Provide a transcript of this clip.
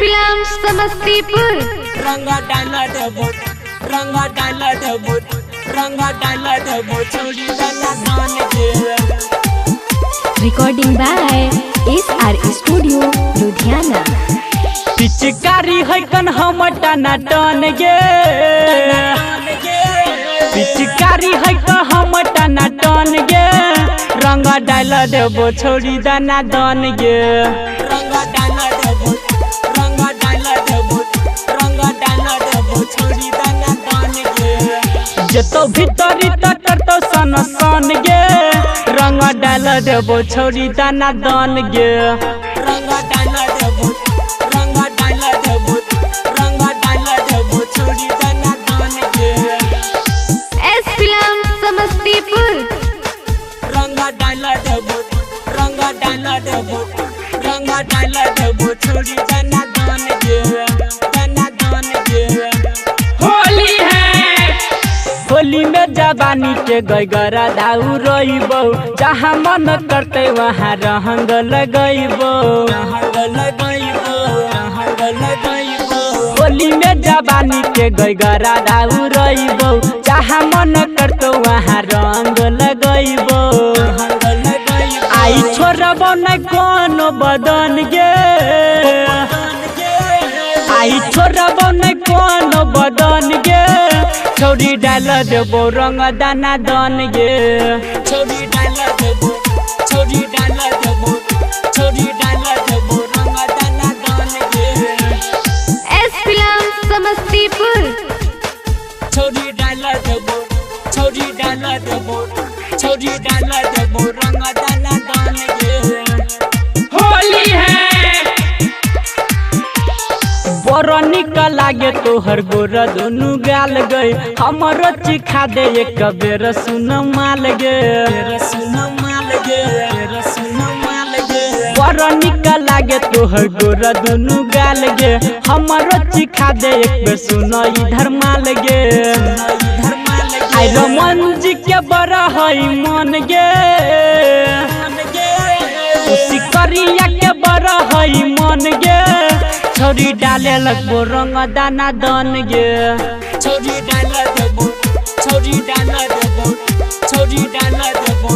Film Samastipur. रंगा डाला देबो, रंगा डाला देबो, रंगा डाला देबो छोड़ी दाना दान के। Recording by SR studio Ludhiana. पिचकारी है कन हम टना टन गे, पिचकारी है क हम टना टन गे, रंग डाल देबो छोड़ी दाना दान गे। रंगा डाला देबो, रंगा डाला देबो, रंगा डाला देबो छोड़ी दाना दान गे। जतो भीतरी त करतो सन सन गे, रंग डाल देबो छोड़ी दाना दान गे। रंगा डाला देबो, रंगा डाला देबो, रंगा डाला देबो छोड़ी दाना दान गे। S film Samastipur. रंगा डाला देबो, रंगा डाला देबो, रंगा डाला देबो छोड़ी दाना दान गे, दाना दान गे। होली है होली में जवानी के गैगरा दाऊ रइबो, जहाँ मन करते वहाँ रंग लगैबो। रंग लगैबो, रंग लगैबो। होली में जवानी के गैगरा दाऊ रइबो, जहाँ मन करतो वहाँ रंग लगैबो। रंग लगैबो। आई छोड़बो न कोनो बदन गे, आई छोड़बो न कोनो बदन गे, छौरी डाल देबो रंग दाना दान गे। छोड़ी डाला देबो, छोड़ी डाला देबो, छोड़ी डाला देबो रंग दाना दान गे। S film Samastipur. छोड़ी डाला देबो, छोड़ी डाला देबो, छोड़ी डाला देबो रंग दाना दान गे। होली है बड़ निक लागे तोहर गोर दुनू गाल गए, हमरो चिखा दे एक बेर सुन माल गे। सुन माल गे, सुन माल गे। बड़ निक लागे तोहर गोर दुनू गाल गे, हमरो चिखा दे एक बेर सुन इधर माल गे। इधर माल गे। आई रमन जी के बड़ा है मन गे, उसी करिया के बड़ा है मन गे, छौरी डाले लगबो रंग दाना दान गे। छोड़ी डाला देबो, छोड़ी डाला देबो, छोड़ी डाला देबो